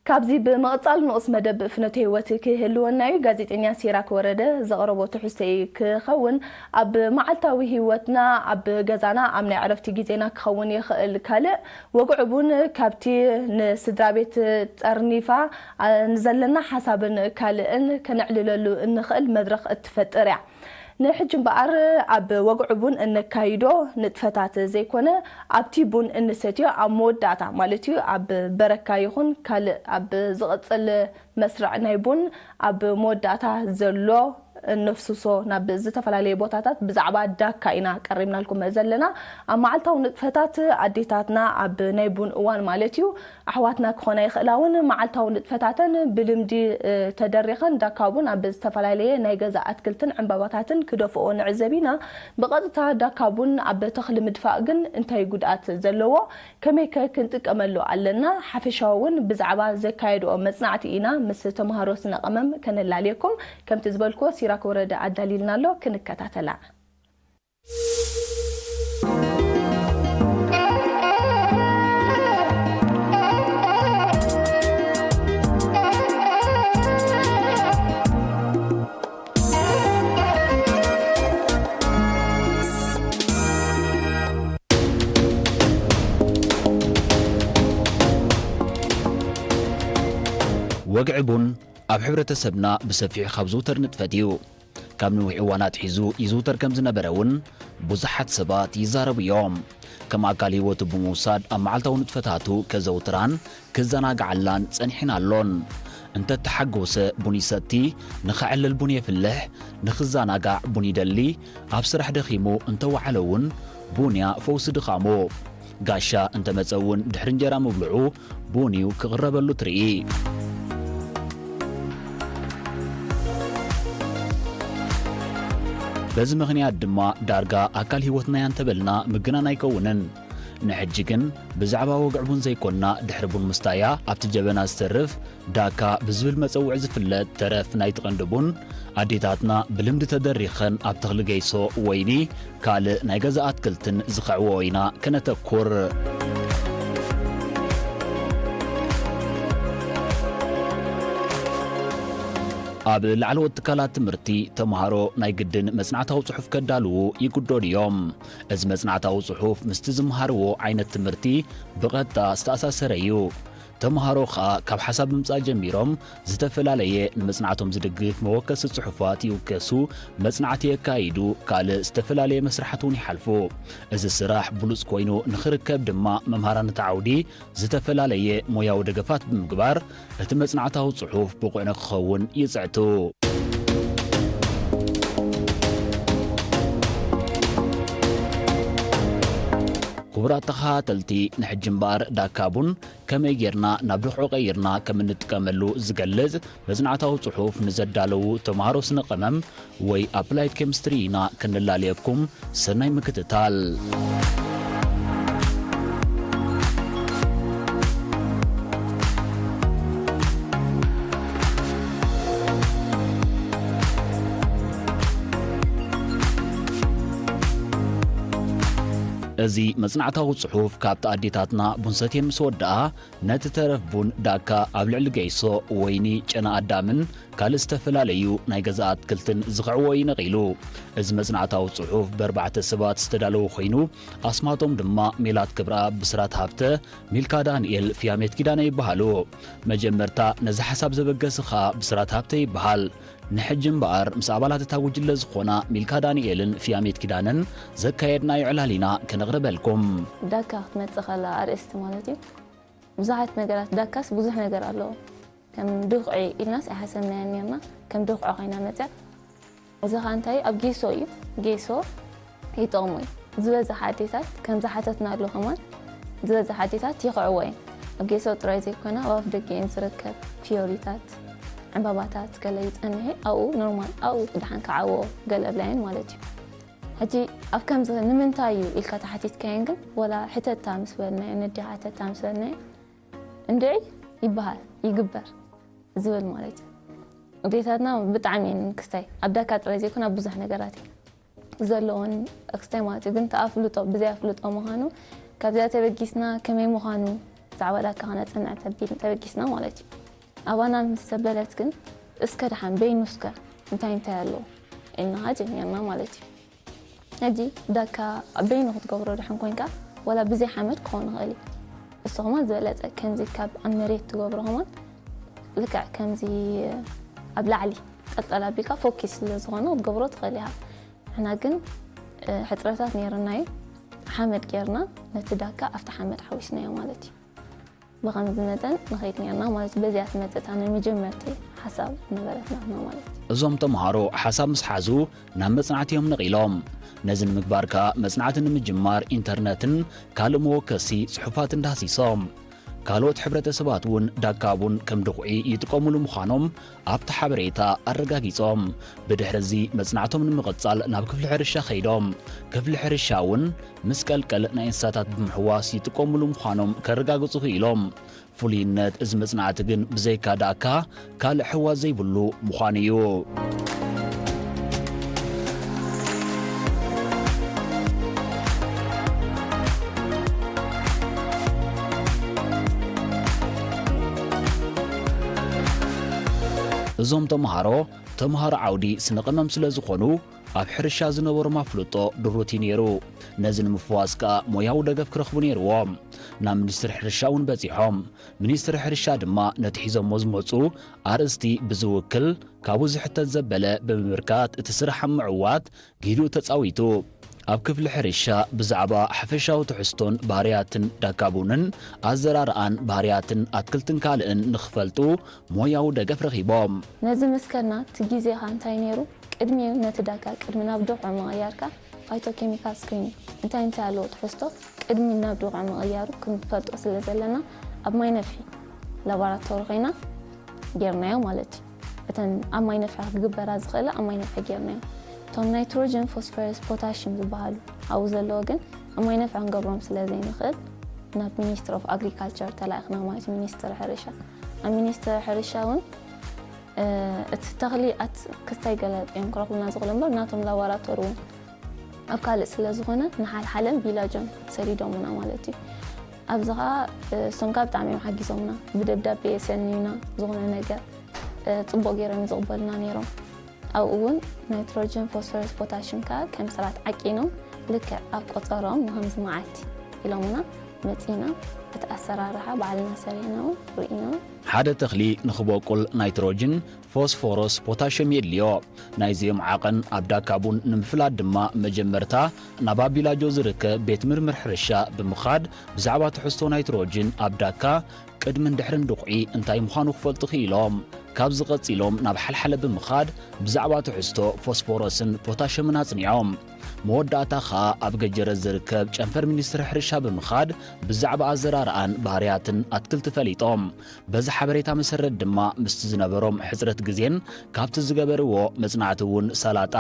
ካብዚ ብምቕጻል ንኡስ መደብ ፍኖተ ህይወት ክህልወና እዩ። ጋዜጠኛ ሲራክ ወረደ ዘቕረቦ ትሕዝቶ እዩ ክኸውን። ኣብ መዓልታዊ ህይወትና፣ ኣብ ገዛና፣ ኣብ ናይ ዕረፍቲ ግዜና ክኸውን ይኽእል። ካልእ ወግዒ ቡን ካብቲ ንስድራ ቤት ጠርኒፋ፣ ኣ፣ ንዘለና ሓሳብን ካልእን ከነዕልለሉ እንኽእል መድረኽ እትፈጥር እያ። ንሕጂ እምበኣር ኣብ ወግዒ ቡን እነካይዶ ንጥፈታት ዘይኮነ፣ ኣብቲ ቡን እንሰትዮ ኣብ መወዳእታ ማለት እዩ፣ ኣብ በረካ ይኹን ካልእ ኣብ ዝቕጽል መስርዕ ናይ ቡን ኣብ መወዳእታ ዘሎ እነፍስሶ ናብ ዝተፈላለየ ቦታታት ብዛዕባ ዳካ ኢና ቀሪብናልኩም ዘለና። ኣብ መዓልታዊ ንጥፈታት ኣዴታትና ኣብ ናይ ቡን እዋን ማለት እዩ፣ ኣሕዋትና ክኾና ይኽእላ እውን መዓልታዊ ንጥፈታተን ብልምዲ፣ እ፣ ተደሪኸን ዳካ ቡን ኣብ ዝተፈላለየ ናይ ገዛ ኣትክልትን ዕምባባታትን ክደፍኦ ንዕዘብ ኢና። ብቐጥታ ዳካ ቡን ኣብ ተኽሊ ምድፋእ ግን እንታይ ጉድኣት ዘለዎ? ከመይከ ክንጥቀመሉ ኣለና? ሓፈሻዊ እውን ብዛዕባ ዘካየድኦ መጽናዕቲ ኢና ምስ ተምሃሮ ስነ ቀመም ከነላልየኩም። ከምቲ ዝበልክዎ ሲራክ ወረደ ኣዳሊልና ኣሎ፣ ክንከታተላ። ወግዒ ቡን ኣብ ሕብረተሰብና ብሰፊሑ ካብ ዝውተር ንጥፈት እዩ። ካብ ነዊሕ እዋን ኣትሒዙ ይዝውተር ከም ዝነበረ እውን ብዙሓት ሰባት ይዛረቡ እዮም። ከም ኣካል ህይወቱ ብምውሳድ ኣብ መዓልታዊ ንጥፈታቱ ከዘውትራን ክዘናግዓላን ጸኒሕን ኣሎን። እንተተሓጎሰ ቡን ይሰቲ፣ ንኸዕልል ቡን የፍልሕ፣ ንኽዘናጋዕ ቡን ይደሊ፣ ኣብ ስራሕ ደኺሙ እንተወዓለ እውን ቡን እያ ፈውሲ ድኻሙ። ጋሻ እንተመጸ እውን ድሕሪ እንጀራ ምብልዑ ቡን እዩ ክቕረበሉ ትርኢ። በዚ ምኽንያት ድማ ዳርጋ ኣካል ህይወትና እያ እንተበልና ምግናን ኣይከውንን። ንሕጂ ግን ብዛዕባ ወግዒ ቡን ዘይኮንና ድሕሪ ቡን ምስታያ ኣብቲ ጀበና ዝተርፍ ዳካ ብዝብል መጸውዒ ዝፍለጥ ተረፍ ናይቲ ቀንዲ ቡን ኣዴታትና ብልምዲ ተደሪኸን ኣብ ተኽሊ ገይሶ፣ ወይኒ፣ ካልእ ናይ ገዛ ኣትክልትን ዝኸዕብኦ ኢና ከነተኩር። ኣብ ላዕለዎት ትካላት ትምህርቲ ተምሃሮ ናይ ግድን መጽናዕታዊ ጽሑፍ ከዳልዉ ይግደዱ እዮም። እዚ መጽናዕታዊ ጽሑፍ ምስቲ ዝመሃርዎ ዓይነት ትምህርቲ ብቐጥታ ዝተኣሳሰረ እዩ። ተምሃሮ ኸኣ ካብ ሓሳብ ምምጻእ ጀሚሮም ዝተፈላለየ ንመጽናዕቶም ዝድግፍ መወከሲ ጽሑፋት ይውከሱ፣ መጽናዕቲ የካይዱ፣ ካልእ ዝተፈላለየ መስርሓት እውን ይሓልፉ። እዚ ስራሕ ብሉጽ ኮይኑ ንኽርከብ ድማ መምሃራን እቲ ዓውዲ ዝተፈላለየ ሞያዊ ደገፋት ብምግባር እቲ መጽናዕታዊ ጽሑፍ ብቑዕ ንክኸውን ይጽዕቱ። ክቡራት ተኸታተልቲ፣ ንሕጂ እምበኣር ዳካ ቡን ከመይ ጌርና ናብ ድኹዒ ቀይርና ከም እንጥቀመሉ ዝገልጽ መጽናዕታዊ ጽሑፍ ንዘዳለዉ ተምሃሮ ስነ ቀመም ወይ ኣፕላይድ ኬሚስትሪ ኢና ከነላልየኩም። ሰናይ ምክትታል። እዚ መጽናዕታዊ ጽሑፍ ካብቲ ኣዴታትና ቡን ሰትየን ምስ ወድኣ፣ ነቲ ተረፍ ቡን ዳካ ኣብ ልዕሊ ገይሶ፣ ወይኒ፣ ጨና ኣዳምን ካልእ ዝተፈላለዩ ናይ ገዛ ኣትክልትን ዝኸዕዎ እዩ ነቒሉ። እዚ መጽናዕታዊ ጽሑፍ ብኣርባዕተ ሰባት ዝተዳለወ ኮይኑ፣ ኣስማቶም ድማ ሜላት ክብረኣብ፣ ብስራት ሃብተ፣ ሚልካ ዳንኤል፣ ፍያሜት ኪዳነ ይበሃሉ። መጀመርታ ነዚ ሓሳብ ዘበገሰ ኸኣ ብስራት ሃብተ ይበሃል። ንሕጂ እምበኣር ምስ ኣባላት እታ ጉጅለ ዝኾና ሚልካ ዳንኤልን ፍያሜት ኪዳነን ዘካየድናዮ ዕላል ኢና ከነቕርበልኩም። ዳካ ክትመጽእ ከላ ኣርእስቲ ማለት እዩ። ብዙሓት ነገራት፣ ዳካስ ብዙሕ ነገር ኣለዎ። ከም ድኹዒ ኢልናስ ኣይሓሰብናዮን ነርና። ከም ድኹዒ ኮይና መጽያ። እዚ ኸኣ እንታይ ኣብ ጌሶ እዩ። ጌሶ ይጠቕሙ እዩ። ዝበዝሓ ኣዴታት ከም ዝሓተትና ኣሎ ከማን ዝበዝሓ ኣዴታት ይኽዕዎ እየን። ኣብ ጌሶ ጥራይ ዘይኮነ ኣብ ኣፍ ደገ እየን ዝርከብ። ፍዮሪታት፣ ዕምባባታት ገለ ይጸንሕ እዩ። ኣብኡ ኖርማል ኣብኡ ደሓን ክዓዎ ገለ ኣብላ እየን ማለት እዩ። ሕጂ ኣብ ከምዚ ንምንታይ እዩ ኢልካ ተሓቲትካየን ግን ወላ ሕተታ ምስ በልናዮ፣ ነዲ ሓተታ ምስ በልናዮ እንድዒ ይበሃል፣ ይግበር ዝብል ማለት እዩ። ኣዴታትና ብጣዕሚ እየን ክስታይ ኣብ ዳካ ጥራይ ዘይኮነ ኣብ ብዙሕ ነገራት እዩ ዘለዎን ክስታይ ማለት እዩ። ግን እቲ ኣፍልጦ ብዘይ ኣፍልጦ ምዃኑ ካብዚኣ ተበጊስና ከመይ ምዃኑ ብዛዕባ ዳካ ከነጽንዕ ተቢል- ተበጊስና ማለት እዩ። ኣባና ምስ ዘበለት ግን፣ እስከ ደሓን በይኑ እስከ እንታይ እንታይ ኣለዎ ኢልና ጀሚርና ማለት እዩ። ሕጂ ዳካ በይኑ ክትገብሮ ደሓን ኮንካ፣ ወላ ብዘይ ሓመድ ክኸውን ይኽእል እዩ። እሱ ከማን ዝበለጸ ከምዚ ካብ ኣብ መሬት ትገብሮ ከማን ልክዕ ከምዚ ኣብ ላዕሊ ጠልጠል ኣቢልካ ፎኪስ ስለ ዝኾነ ክትገብሮ ትኽእል ኢኻ። ንሕና ግን፣ እ፣ ሕጽረታት ነይርና እዩ። ሓመድ ጌርና ነቲ ዳካ ኣብቲ ሓመድ ሓዊስናዮ ማለት እዩ። ብኸምዚ መጠን ንኸይድ ኔርና ማለት እዩ። በዚኣ ትመጽእ እታ ናይ መጀመርቲ ሓሳብ ነበረት ናትና ማለት እዩ። እዞም ተምሃሮ ሓሳብ ምስ ሓዙ ናብ መጽናዕቲ እዮም ነቒሎም። ነዚ ንምግባር ከኣ መጽናዕቲ ንምጅማር ኢንተርነትን ካልእ መወከሲ ጽሑፋትን ዳህሲሶም። ካልኦት ሕብረተሰባት እውን ዳካ ቡን ከም ድኹዒ ይጥቀሙሉ ምዃኖም ኣብቲ ሓበሬታ ኣረጋጊጾም። ብድሕሪ እዚ መጽናዕቶም ንምቕጻል ናብ ክፍሊ ሕርሻ ከይዶም። ክፍሊ ሕርሻ እውን ምስ ቀልቀል ናይ እንስሳታት ብምሕዋስ ይጥቀሙሉ ምዃኖም ከረጋግጹ ክኢሎም። ፍሉይነት እዚ መጽናዕቲ ግን ብዘይካ ዳካ ካልእ ሕዋስ ዘይብሉ ምዃኑ እዩ። እዞም ተምሃሮ፣ ተምሃሮ ዓውዲ ስነ ቀመም ስለ ዝኾኑ፣ ኣብ ሕርሻ ዝነበሮም ኣፍልጦ ድሩት እዩ ነይሩ። ነዚ ንምፍዋስ ከኣ ሞያዊ ደገፍ ክረኽቡ ነይርዎም። ናብ ሚኒስትሪ ሕርሻ እውን በጺሖም። ሚኒስትሪ ሕርሻ ድማ ነቲ ሒዞሞ ዝመጹ ኣርእስቲ ብዝውክል ካብኡ ዝሕተት ዘበለ ብምምርካት እቲ ስራሕ ኣብ ምዕዋት ግሂዱ ተጻዊቱ። ኣብ ክፍሊ ሕርሻ ብዛዕባ ሓፈሻዊ ትሕዝቶን ባህርያትን ዳካ ቡንን ኣዘራርኣን ባህርያትን ኣትክልትን ካልእን ንኽፈልጡ ሞያዊ ደገፍ ረኺቦም። ነዚ ምስ ከድና እቲ ግዜኻ እንታይ ነይሩ? ቅድሚኡ ነቲ ዳካ ቅድሚ ናብ ድኹዒ ምቕያርካ ፋይቶኬሚካል ስክሪኒንግ እንታይ እንታይ ኣለዎ ትሕዝቶ ቅድሚ ናብ ድኹዒ ምቕያሩ ክንፈልጦ ስለ ዘለና ኣብ ማይ ነፍሒ ላቦራቶሪ ኮይና ጌርናዮ ማለት እዩ። እተን ኣብ ማይ ነፍሒ ክግበራ ዝኽእላ ኣብ ማይ ነፍሒ ጌርናዮ። እቶም ናይትሮጅን፣ ፎስፈረስ፣ ፖታሽም ዝበሃሉ ኣብኡ ዘለዎ ግን ኣብ ማይ ነፍሒ ክንገብሮም ስለ ዘይንኽእል ናብ ሚኒስትሪ ኦፍ ኣግሪካልቸር ተላኢኽና ማለት እዩ፣ ሚኒስትሪ ሕርሻ። ኣብ ሚኒስትሪ ሕርሻ እውን፣ እ፣ እቲ ተኽሊ ኣት ክስታይ ገለ እዮም ክረኽቡና ዝኽእሉ እምበር ናቶም ላቦራቶሪ እውን ኣብ ካልእ ስለ ዝኾነ ንሓልሓለን ቪላጆን ሰዲዶምና ማለት እዩ። ኣብዚ ኸኣ፣ እ፣ እሶም ከኣ ብጣዕሚ እዮም ሓጊዞምና። ብደብዳቤ የሰንዩና ዝኾነ ነገር፣ እ፣ ጽቡቕ ገይሮም ዝቕበሉና ነይሮም። ኣብኡ እውን ናይትሮጅን፣ ፎስፈረስ፣ ፖታሽም ከኣ ከም ስራት ዓቂኖም ልክዕ ኣብ ቆጸሮኦም ንኸምዚ መዓልቲ ኢሎምና መጺና እቲ ኣሰራርሓ ባዕልና ሰሪሕና እውን ርኢና። ሓደ ተኽሊ ንኽበቁል ናይትሮጅን፣ ፎስፎረስ፣ ፖታሽየም የድልዮ። ናይዚኦም ዓቐን ኣብ ዳካ ቡን ንምፍላጥ ድማ መጀመርታ ናብ ኣብ ቢላጆ ዝርከብ ቤት ምርምር ሕርሻ ብምኻድ ብዛዕባ ትሕዝቶ ናይትሮጅን ኣብ ዳካ ቅድምን ድሕርን ድኹዒ እንታይ ምዃኑ ክፈልጡ ክኢሎም። ካብዚ ቀጺሎም ናብ ሓልሓለ ብምኻድ ብዛዕባ ትሕዝቶ ፎስፎረስን ፖታሽየምን ኣጽኒዖም። መወዳእታ ኸኣ ኣብ ገጀረ ዝርከብ ጨንፈር ሚኒስትሪ ሕርሻ ብምኻድ ብዛዕባ ኣዘራርኣን ባህርያትን ኣትክልቲ ፈሊጦም። በዚ ሓበሬታ መሰረት ድማ ምስቲ ዝነበሮም ሕጽረት ግዜን ካብቲ ዝገበርዎ መጽናዕቲ እውን ሰላጣ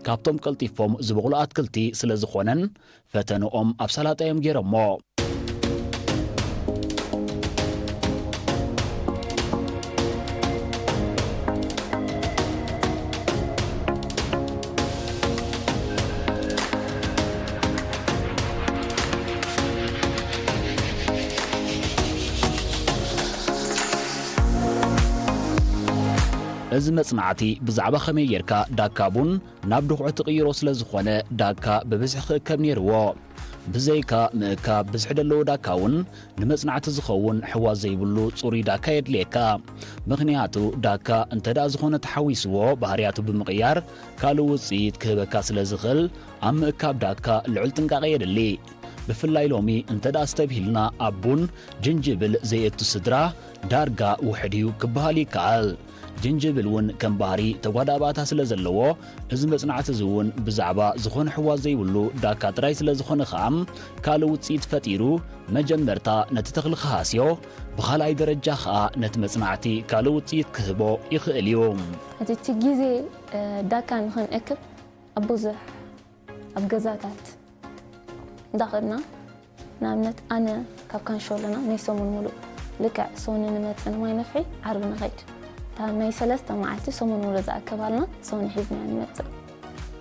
ካብቶም ቀልጢፎም ዝበቑሉ ኣትክልቲ ስለ ዝኾነን ፈተንኦም ኣብ ሰላጣ እዮም ገይሮሞ። እዚ መጽናዕቲ ብዛዕባ ከመይ ጌርካ ዳካ ቡን ናብ ድኹዒ ትቕይሮ ስለ ዝኾነ፣ ዳካ ብብዝሒ ክእከብ ነይርዎ። ብዘይካ ምእካብ ብዝሒ ደለዎ ዳካ እውን ንመጽናዕቲ ዝኸውን ሕዋስ ዘይብሉ ጽሩይ ዳካ የድልየካ። ምኽንያቱ ዳካ እንተ ደኣ ዝኾነ ተሓዊስዎ ባህርያቱ ብምቕያር ካልእ ውጽኢት ክህበካ ስለ ዝኽእል፣ ኣብ ምእካብ ዳካ ልዑል ጥንቃቐ የድሊ። ብፍላይ ሎሚ እንተ ደኣ ኣስተብሂልና ኣብ ቡን ጅንጅብል ዘየእቱ ስድራ ዳርጋ ውሑድ እዩ ክበሃል ይከኣል። ጅንጅብል እውን ከም ባህሪ ተጓዳባእታ ስለ ዘለዎ፣ እዚ መጽናዕቲ እዚ እውን ብዛዕባ ዝኾነ ሕዋስ ዘይብሉ ዳካ ጥራይ ስለ ዝኾነ ኸኣ ካልእ ውጽኢት ፈጢሩ መጀመርታ ነቲ ተኽሊ ክሃስዮ፣ ብኻልኣይ ደረጃ ኸኣ ነቲ መጽናዕቲ ካልእ ውጽኢት ክህቦ ይኽእል እዩ። እቲ እቲ ግዜ፣ እ፣ ዳካ ንኽንእክብ ኣብ ብዙሕ ኣብ ገዛታት እንዳኸድና፣ ንኣብነት ኣነ ካብ ካንሾሎና ናይ ሰሙን ሙሉእ ልክዕ ሶኒ ንመጽእ ንማይ ነፍሒ ዓርቢ ንኸይድ። እታ ናይ ሰለስተ መዓልቲ ሰሙን ሙሉእ ዝኣከባልና ሶኒ ሒዝና ንመጽእ።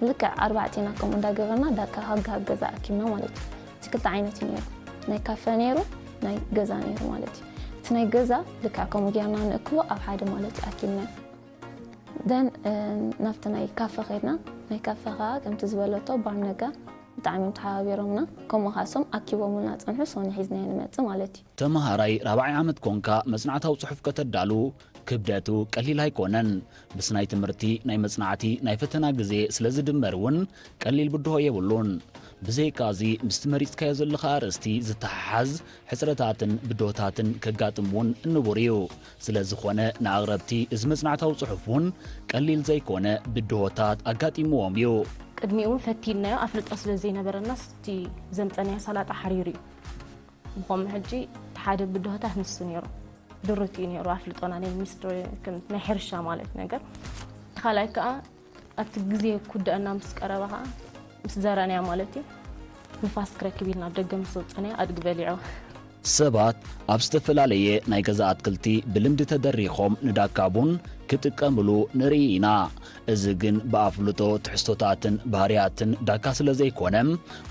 ልክዕ ኣርባዕቲና ከምኡ እንዳገበርና ዳካ ሃግ ሃግ ገዛ ኣኪብና ማለት እዩ። እቲ ክልተ ዓይነት እዩ ነይሩ። ናይ ካፈ ነይሩ፣ ናይ ገዛ ነይሩ ማለት እዩ። እቲ ናይ ገዛ ልክዕ ከምኡ ጌርና ንእክቦ ኣብ ሓደ ማለት እዩ ኣኪብና። ደን ናብቲ ናይ ካፈ ኸድና። ናይ ካፈ ኸዓ ከምቲ ዝበለቶ ባር ነጋ ብጣዕሚ እዮም ተሓባቢሮምና። ከምኡ ኸዓ እሶም ኣኪቦምና ጸንሑ፣ ሶኒ ሒዝናዮ ንመጽእ ማለት እዩ። ተመሃራይ ራብዓይ ዓመት ኮንካ መጽናዕታዊ ጽሑፍ ከተዳሉ ክብደቱ ቀሊል ኣይኮነን። ምስ ናይ ትምህርቲ፣ ናይ መጽናዕቲ፣ ናይ ፈተና ግዜ ስለ ዝድመር እውን ቀሊል ብድሆ የብሉን። ብዘይካዚ ምስቲ መሪጽካዮ ዘለኻ ኣርእስቲ ዝተሓሓዝ ሕጽረታትን ብድሆታትን ከጋጥም እውን ንቡር እዩ። ስለ ዝኾነ ንኣቕረብቲ እዚ መጽናዕታዊ ጽሑፍ እውን ቀሊል ዘይኮነ ብድሆታት ኣጋጢምዎም እዩ። ቅድሚኡ እውን ፈቲንናዮ ኣፍልጦ ስለ ዘይነበረና ስቲ ዘምጸናዮ ሰላጣ ሓሪሩ እዩ። ብኸምኡ ሕጂ እቲ ሓደ ብድሆታት ንሱ ነይሩ። ድሩት እዩ ነይሩ ኣፍልጦና ናይ ሚኒስትሪ ከም ናይ ሕርሻ ማለት ነገር። እቲ ካልኣይ ከኣ ኣብቲ ግዜ ክውድአና ምስ ቀረበ ከኣ ምስ ዘረናያ ማለት እዩ ንፋስ ክረክብ ኢልና ኣብ ደገ ምስ ወጸናዮ ኣድጊ በሊዖ። ሰባት ኣብ ዝተፈላለየ ናይ ገዛ ኣትክልቲ ብልምዲ ተደሪኾም ንዳካ ቡን ክጥቀምሉ ንርኢ ኢና። እዚ ግን ብኣፍልጦ ትሕዝቶታትን ባህርያትን ዳካ ስለ ዘይኮነ፣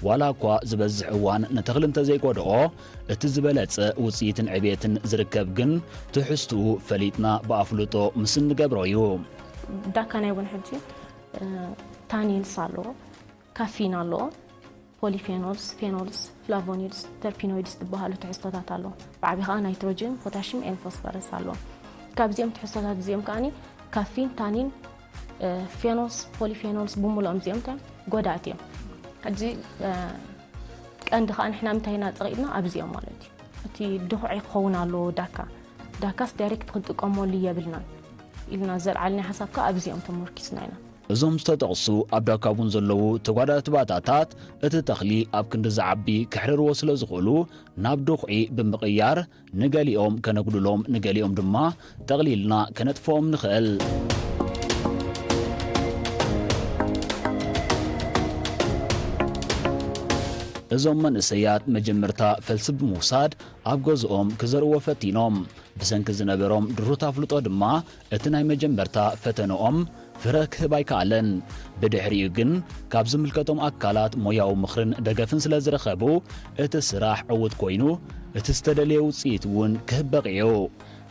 ዋላ እኳ ዝበዝሕ እዋን ንተኽሊ እንተዘይጎድኦ፣ እቲ ዝበለጸ ውጽኢትን ዕብየትን ዝርከብ ግን ትሕዝትኡ ፈሊጥና ብኣፍልጦ ምስ እንገብሮ እዩ። ዳካ ናይ ቡን ሕጂ ታኒንስ ኣለዎ፣ ካፊን ኣለዎ፣ ፖሊፌኖልስ፣ ፌኖልስ፣ ፍላቮኒድስ፣ ተርፒኖይድስ ዝበሃሉ ትሕዝቶታት ኣለዎ። ብዓቢ ከኣ ናይትሮጅን፣ ፖታሽም ኤን ፎስፈረስ ኣለዎ። ካብዚኦም ትሕዝቶታት እዚኦም ከኣኒ ካፊን፣ ታኒን፣ ፌኖልስ፣ ፖሊፌኖልስ ብምልኦም እዚኦም እንታይ ጎዳእቲ እዮም። ሕጂ ቀንዲ ከኣ ንሕና ምንታይ ኢና ጸቒጥና ኣብዚኦም ማለት እዩ። እቲ ድኹዒ ክኸውን ኣለዎ ዳካ። ዳካስ ዳይሬክት ክንጥቀመሉ የብልናን ኢልና ዘልዓልናዮ ሓሳብ ከኣ ኣብዚኦም ተመርኪስና ኢና። እዞም ዝተጠቕሱ ኣብ ዳካ ቡን ዘለዉ ተጓዳእቲ ባእታታት እቲ ተኽሊ ኣብ ክንዲ ዝዓቢ ከሕርርዎ ስለ ዝኽእሉ ናብ ድኹዒ ብምቕያር ንገሊኦም ከነጉድሎም ንገሊኦም ድማ ጠቕሊልና ከነጥፍኦም ንኽእል። እዞም መንእሰያት መጀመርታ ፈልሲ ብምውሳድ ኣብ ገዝኦም ክዘርእዎ ፈቲኖም። ብሰንኪ ዝነበሮም ድሩት ኣፍልጦ ድማ እቲ ናይ መጀመርታ ፈተንኦም ፍረ ክህብ ኣይከኣለን። ብድሕሪኡ ግን ካብ ዝምልከቶም ኣካላት ሞያዊ ምኽርን ደገፍን ስለ ዝረኸቡ እቲ ስራሕ ዕዉት ኮይኑ እቲ ዝተደለየ ውፅኢት እውን ክህብ በቒዑ።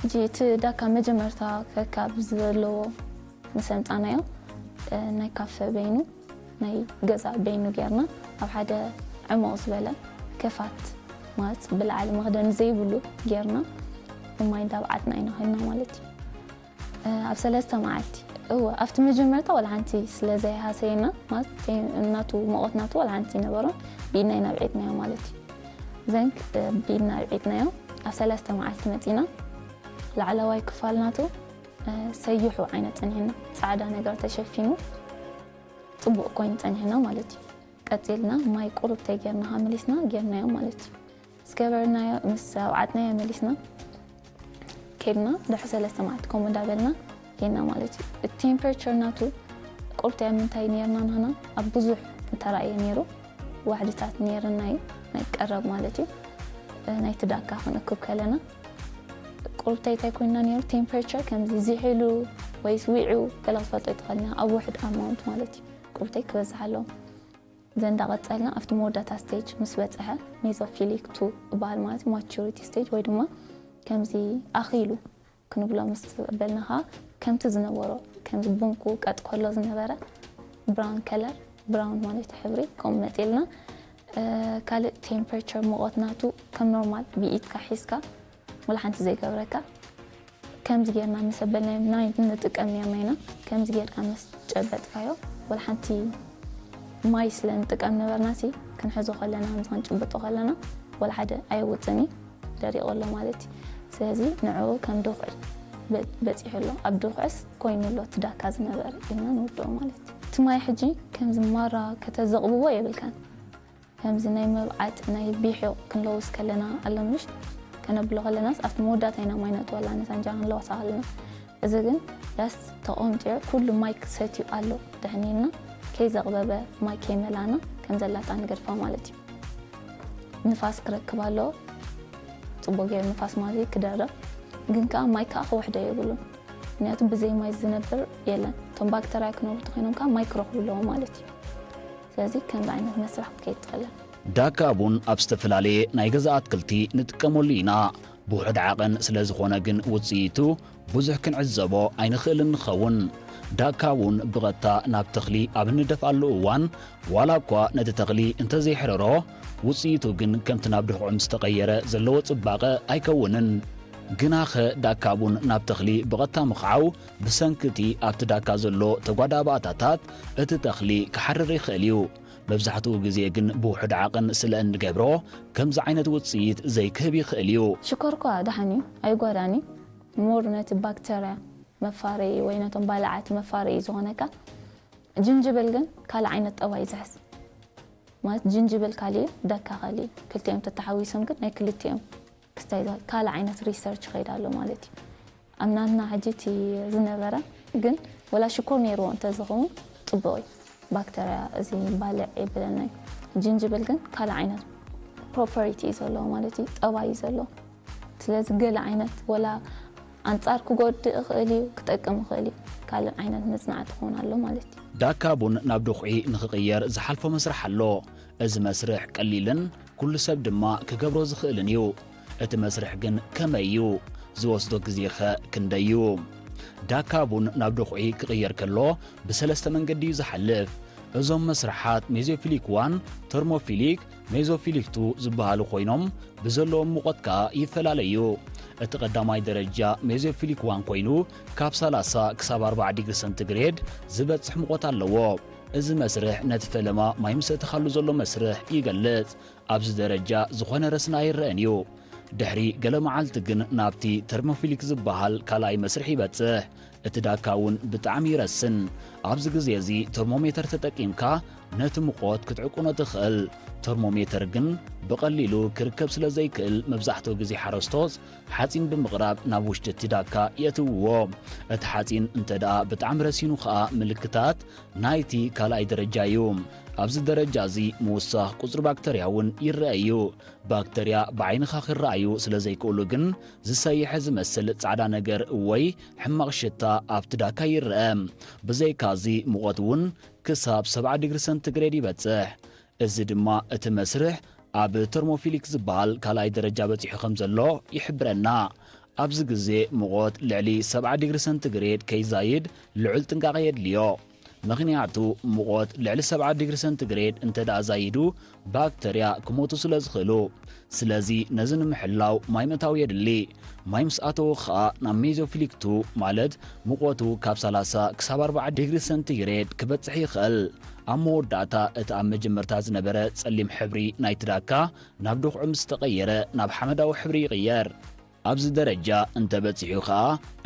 ሕጂ እቲ ዳካ መጀመርታ ከካብ ዘለዎ ምስ ኣምጻናዮ፣ እ፣ ናይ ካፈ በይኑ፣ ናይ ገዛ በይኑ ጌርና፣ ኣብ ሓደ ዕሙቕ ዝበለ ክፋት፣ ማለት ብላዕሊ መኽደኒ ዘይብሉ ጌርና፣ ብማይ እንዳብዓጥና ኢና ኸድና ማለት እዩ። እ፣ ኣብ ሰለስተ መዓልቲ፣ እወ፣ ኣብቲ መጀመርታ ዋላ ሓንቲ ስለ ዘይሃሰየና፣ ማለት ናቱ፣ ሙቐት ናቱ ዋላ ሓንቲ ነበሮን፣ ብኢድና ኢና ኣብዒጥናዮ ማለት እዩ። ዘንክ፣ እ፣ ብኢድና ኣብዒጥናዮ፣ ኣብ ሰለስተ መዓልቲ መጺና፣ ላዕለዋይ ክፋል ናቱ፣ እ፣ ሰይሑ ዓይነት ጸኒሕና፣ ጻዕዳ ነገር ተሸፊኑ ጽቡቕ ኮይኑ ጸኒሕና ማለት እዩ። ቀጺልና ማይ ቁሩብ ተጌርና ከኣ መሊስና ጌርናዮ ማለት እዩ። ምስ ገበርናዮ፣ ምስ ኣብዓጥናዮ መሊስና ኬድና፣ ድሕሪ ሰለስተ መዓልቲ ከምኡ እንዳበልና ኬድና ማለት እዩ። እቲ ቴምፐሬቸር ናቱ ቁሩብ እንታይ ምንታይ ኔርና ንሕና ኣብ ብዙሕ እንተራእየ ኔሩ፣ ዋሕድታት ኔርና እዩ፣ ናይ ቀረብ ማለት እዩ። ናይቲ ዳካ ክንእክብ ከለና ቁሩብ እንታይ ኮይንና ኔሩ፣ ቴምፐሬቸር ከምዚ ዝሒሉ ወይስ ዊዑ ገለ ክትፈልጦ ኣይትኽእልን ኢኻ፣ ኣብ ውሕድ ኣማውንት ማለት እዩ። ቁሩብ እንታይ ክበዝሕ ኣለዎ። ዘ እንዳቐጸልና ኣብቲ መወዳእታ ስቴጅ ምስ በጽሐ፣ ሜዞፊሊክ ቱ ይበሃል ማለት እዩ፣ ማቹሪቲ ስቴጅ ወይ ድማ ከምዚ ኣኺሉ ክንብሎ ምስ በልና ኸኣ ከምቲ ዝነበሮ፣ ከምዚ ቡንኩ ቀጥ ከሎ ዝነበረ ብራውን ከለር፣ ብራውን ማለት ሕብሪ፣ ከምኡ መጺእልና። እ፣ ካልእ ቴምፐሬቸር፣ ሙቐት ናቱ ከም ኖርማል ብኢድካ ሒዝካ ወላ ሓንቲ ዘይገብረካ። ከምዚ ጌርና ምስ ኣበልናዮ፣ ናይ ንጥቀም ኔርና ኢና። ከምዚ ጌርካ ምስ ጨበጥካዮ፣ ወላ ሓንቲ ማይ ስለ ንጥቀም ነበርና ሲ፣ ክንሕዞ ከለና፣ ከምዚ ክንጭብጦ ከለና፣ ወላ ሓደ ኣየውጽእን እዩ፣ ደሪቑ ኣሎ ማለት እዩ። ስለዚ ንዕኡ ከም ድኹዒ በ-፣ በጺሑ ኣሎ። ኣብ ድኹዕስ ኮይኑ ኣሎ እቲ ዳካ ዝነበረ ኢልና ንውድኦ ማለት እዩ። እቲ ማይ ሕጂ ከምዚ ማራ ከተዘቕብዎ የብልካን። ከምዚ ናይ መብዓጥ፣ ናይ ቢሑ ክንለውስ ከለና ኣሎ ምሽ? ከነብሎ ከለናስ ኣብቲ መወዳእታ ኢና ማይ ነእትወላ፣ ነታ እንጀራ ክንለውሳ ከለና። እዚ ግን ዳስ ተቖምጢዑ ኩሉ ማይ ክሰትዩ ኣሎ። ድሕን ኢልና ከይዘቕበበ ማይ ከይመላና ከም ዘላታ ንገድፋ ማለት እዩ። ንፋስ ክረክብ ኣለዎ። ጽቡቕ ገይሩ ንፋስ ማለት እዩ ክደርቕ። ግን ከኣ ማይ ከኣ ክውሕዶ የብሉን። ምክንያቱ ብዘይ ማይ ዝነብር የለን። እቶም ባክተርያ ክነብሩ ተኾይኖም ከኣ ማይ ክረኽቡ ኣለዎም ማለት እዩ። ስለዚ ከምዚ ዓይነት መስርሕ ክትከይድ ትኽእልን። ዳካ ቡን ኣብ ዝተፈላለየ ናይ ገዛ ኣትክልቲ ንጥቀመሉ ኢና። ብውሑድ ዓቐን ስለ ዝኾነ ግን ውጽኢቱ ብዙሕ ክንዕዘቦ ኣይንኽእልን ንኸውን። ዳካ ቡን ብቐጥታ ናብ ተኽሊ ኣብ እንደፍኣሉ እዋን ዋላ እኳ ነቲ ተኽሊ እንተዘይሕረሮ፣ ውጽኢቱ ግን ከምቲ ናብ ድኹዒ ምስ ተቐየረ ዘለዎ ጽባቐ ኣይከውንን። ግናኸ ዳካ ቡን ናብ ተኽሊ ብቐጥታ ምኽዓው ብሰንኪ እቲ ኣብቲ ዳካ ዘሎ ተጓዳኢ ባእታታት እቲ ተኽሊ ክሓርር ይኽእል እዩ። መብዛሕትኡ ግዜ ግን ብውሑድ ዓቐን ስለ እንገብሮ ከምዚ ዓይነት ውጽኢት ዘይክህብ ይኽእል እዩ። ሽኮር እኳ ደሓን እዩ፣ ኣይጎዳን እዩ። ሞር ነቲ ባክተርያ መፋረዪ ወይ ነቶም ባልዓት መፋረዪ ዝኾነካ። ጅንጅብል ግን ካልእ ዓይነት ጠባይ ዝሕዝ። ማለት ጅንጅብል ካልእ እዩ፣ ዳካ ካልእ እዩ። ክልቲኦም ተተሓዊሶም ግን ናይ ክልቲኦም ክስታይ ዝኽእል ካልእ ዓይነት ሪሰርች ይኸይድ ኣሎ ማለት እዩ። ኣብ ናትና ሕጂ እቲ ዝነበረ ግን ወላ ሽኮር ነይርዎ እንተዝኸውን ጽቡቕ እዩ። ባክተርያ እዚ ባልዕ የብለና እዩ። ጅንጅብል ግን ካልእ ዓይነት ፕሮፐሪቲ እዩ ዘለዎ ማለት እዩ፣ ጠባይ እዩ ዘለዎ። ስለዚ ገለ ዓይነት ወላ ኣንጻር ክጎድእ ይኽእል እዩ፣ ክጠቅም ይኽእል እዩ። ካልእ ዓይነት መጽናዕቲ ክኾን ኣሎ ማለት እዩ። ዳካ ቡን ናብ ድኹዒ ንኽቕየር ዝሓልፎ መስርሕ ኣሎ። እዚ መስርሕ ቀሊልን ኩሉ ሰብ ድማ ክገብሮ ዝኽእልን እዩ። እቲ መስርሕ ግን ከመይ እዩ? ዝወስዶ ግዜኸ ክንደይ እዩ? ዳካ ቡን ናብ ድኹዒ ክቕየር ከሎ ብሰለስተ መንገዲ እዩ ዝሓልፍ። እዞም መስርሓት ሜዞፊሊክ ዋን፣ ተርሞፊሊክ፣ ሜዞፊሊክ ቱ ዝበሃሉ ኮይኖም ብዘለዎም ሙቐት ከኣ ይፈላለዩ። እቲ ቀዳማይ ደረጃ ሜዞፊሊክ ዋን ኮይኑ ካብ ሰላሳ ክሳብ ኣርባዓ ዲግሪ ሰንቲግሬድ ዝበጽሕ ሙቐት ኣለዎ። እዚ መስርሕ ነቲ ፈለማ ማይ ምስ ኣእተኻሉ ዘሎ መስርሕ ይገልጽ። ኣብዚ ደረጃ ዝኾነ ረስኒ ኣይረኣን እዩ። ድሕሪ ገለ መዓልቲ ግን ናብቲ ተርሞፊሊክ ዝበሃል ካልኣይ መስርሕ ይበጽሕ። እቲ ዳካ እውን ብጣዕሚ ይረስን። ኣብዚ ግዜ እዚ ተርሞሜተር ተጠቂምካ ነቲ ሙቐት ክትዕቅኖ ትኽእል። ተርሞሜተር ግን ብቐሊሉ ክርከብ ስለ ዘይክእል መብዛሕትኡ ግዜ ሓረስቶት ሓጺን ብምቕራብ ናብ ውሽጢ እቲ ዳካ የእትውዎ። እቲ ሓጺን እንተ ደኣ ብጣዕሚ ረሲኑ ኸኣ ምልክታት ናይቲ ካልኣይ ደረጃ እዩ። ኣብዚ ደረጃ እዚ ምውሳኽ ቁጽሪ ባክተርያ እውን ይረአ እዩ። ባክተርያ ብዓይንኻ ክረኣዩ ስለ ዘይክእሉ ግን ዝሰይሐ ዝመስል ጻዕዳ ነገር ወይ ሕማቕ ሽታ ኣብቲ ዳካ ይረአ። ብዘይካዚ ሙቐት እውን ክሳብ ሰብዓ ዲግሪ ሰንቲግሬድ ይበጽሕ። እዚ ድማ እቲ መስርሕ ኣብ ተርሞፊሊክ ዝበሃል ካልኣይ ደረጃ በጺሑ ከም ዘሎ ይሕብረና። ኣብዚ ግዜ ሙቐት ልዕሊ ሰብዓ ዲግሪ ሰንቲግሬድ ከይዛይድ ልዑል ጥንቃቐ የድልዮ። ምኽንያቱ ሙቐት ልዕሊ ሰብዓ ዲግሪ ሰንቲግሬድ እንተ ደኣ ዛይዱ ባክተርያ ክሞቱ ስለ ዝኽእሉ። ስለዚ ነዚ ንምሕላው ማይ ምእታው የድሊ። ማይ ምስ ኣተወ ኸኣ ናብ ሜዞፊሊክ ቱ ማለት ሙቐቱ ካብ ሰላሳ ክሳብ ኣርባዓ ዲግሪ ሰንቲግሬድ ክበጽሕ ይኽእል። ኣብ መወዳእታ እቲ ኣብ መጀመርታ ዝነበረ ጸሊም ሕብሪ ናይቲ ዳካ ናብ ድኹዒ ምስ ተቐየረ ናብ ሓመዳዊ ሕብሪ ይቕየር። ኣብዚ ደረጃ እንተ በጺሑ ኸኣ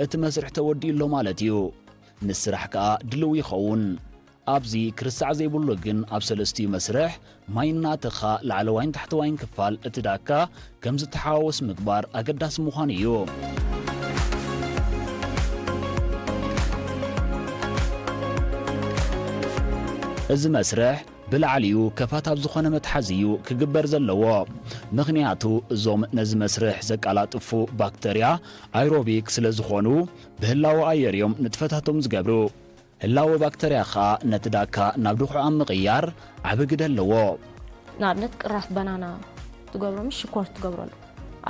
እቲ መስርሕ ተወዲኡ ኣሎ ማለት እዩ። ንስራሕ ከኣ ድልው ይኸውን። ኣብዚ ክርሳዕ ዘይብሉ ግን ኣብ ሰለስቲኡ መስርሕ ማይ እናኣተኻ ላዕለዋይን ታሕተዋይን ክፋል እቲ ዳካ ከም ዝተሓዋወስ ምግባር ኣገዳሲ ምዃኑ እዩ። እዚ መስርሕ ብላዕሊኡ ከፋት ኣብ ዝኾነ መትሓዚ እዩ ክግበር ዘለዎ። ምኽንያቱ እዞም ነዚ መስርሕ ዘቀላጥፉ ባክተርያ ኣይሮቢክ ስለ ዝኾኑ ብህላወ ኣየር እዮም ንጥፈታቶም ዝገብሩ። ህላወ ባክተርያ ኸኣ ነቲ ዳካ ናብ ድኹዒ ኣብ ምቕያር ዓቢ ግደ ኣለዎ። ንኣብነት ቅራፍ በናና ትገብሮ ምስ ሽኮር ትገብረሉ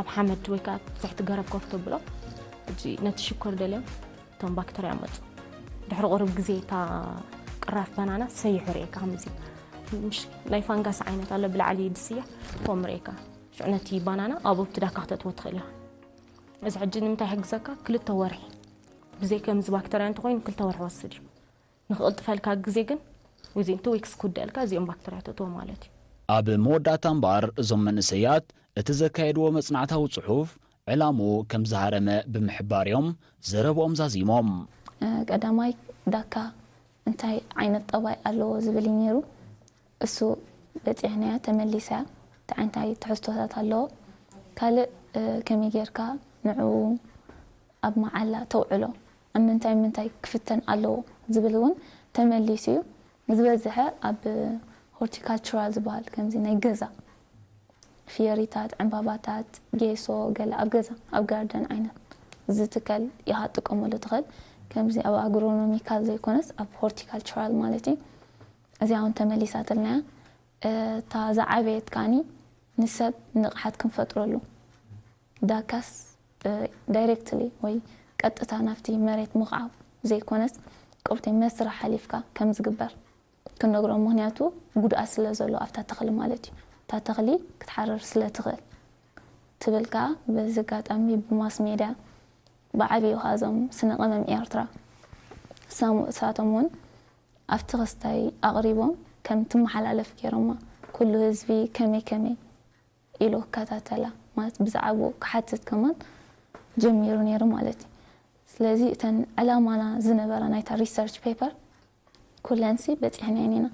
ኣብ ሓመድ ወይ ከዓ ትሕቲ ገረብ ኮፍ ተብሎ ሕጂ ነቲ ሽኮር ደልዮም እቶም ባክተርያ መፁ። ድሕሪ ቁሩብ ግዜ እታ ቅራፍ በናና ሰይሑ ርእየካ ከምዚ ምሽ ናይ ፋንጋስ ዓይነት ኣሎ ብላዕሊ ድስያ ፖም ርእየካ ሽዑ ነቲ ባናና ኣብኡ ብትዳካ ክተእትዎ ትኽእል ኢኻ። እዚ ሕጂ ንምንታይ ይሕግዘካ? ክልተ ወርሒ ብዘይ ከምዚ ባክተርያ እንተኾይኑ ክልተ ወርሒ ወስድ እዩ። ንክቕልጥፈልካ ግዜ ግን within two weeks ክውደአልካ እዚኦም ባክተርያ ተእትዎ ማለት እዩ። ኣብ መወዳእታ እምበኣር እዞም መንእሰያት እቲ ዘካየድዎ መጽናዕታዊ ጽሑፍ ዕላምኡ ከም ዝሃረመ ብምሕባር እዮም ዘረብኦም ዛዚሞም። ቀዳማይ ዳካ እንታይ ዓይነት ጠባይ ኣለዎ ዝብል እዩ ነይሩ። እሱ በጺሕናያ ተመሊሳያ እንታይ እንታይ ትሕዝቶታት ኣለዎ ካልእ ከመይ ጌርካ ንዕኡ ኣብ መዓላ ተውዕሎ ኣብ ምንታይ ምንታይ ክፍተን ኣለዎ ዝብል እውን ተመሊሱ እዩ። ዝበዝሐ ኣብ ሆርቲካልቸራል ዝበሃል ከምዚ ናይ ገዛ ፍየሪታት፣ ዕምባባታት፣ ጌሶ፣ ገለ ኣብ ገዛ ኣብ ጋርደን ዓይነት ዝትከል ኢኻ ትጥቀመሉ ትኽእል። ከምዚ ኣብ ኣግሮኖሚካል ዘይኮነስ ኣብ ሆርቲካልቸራል ማለት እዩ። እዚኣ እውን ተመሊሳትልና እያ። እታ ዝዓበየት ከዓኒ ንሰብ ንቕሓት ክንፈጥረሉ ዳካስ ዳይሬክትሊ ወይ ቀጥታ ናብቲ መሬት ምቕዓብ ዘይኮነስ ቆብቲ መስርሕ ሓሊፍካ ከም ዝግበር ክንነግሮም። ምክንያቱ ጉድኣት ስለ ዘሎ ኣብታ ተኽሊ ማለት እዩ። እታ ተኽሊ ክትሓርር ስለ ትኽእል ትብል ከኣ በዚ ኣጋጣሚ ብማስ ሜድያ ብዓብዩ ከኣ እዞም ስነ ቀመም ኤርትራ ሳሙ እሳቶም እውን ኣብቲ ክስታይ ኣቕሪቦም ከም ትመሓላለፍ ገይሮማ። ኩሉ ህዝቢ ከመይ ከመይ ኢሉ ክከታተላ ማለት ብዛዕባኡ ክሓትት ከማን ጀሚሩ ነይሩ ማለት እዩ። ስለዚ እተን ዕላማና ዝነበረ ናይታ ሪሰርች ፔፐር ኩለንሲ በፂሕናየን ኢና።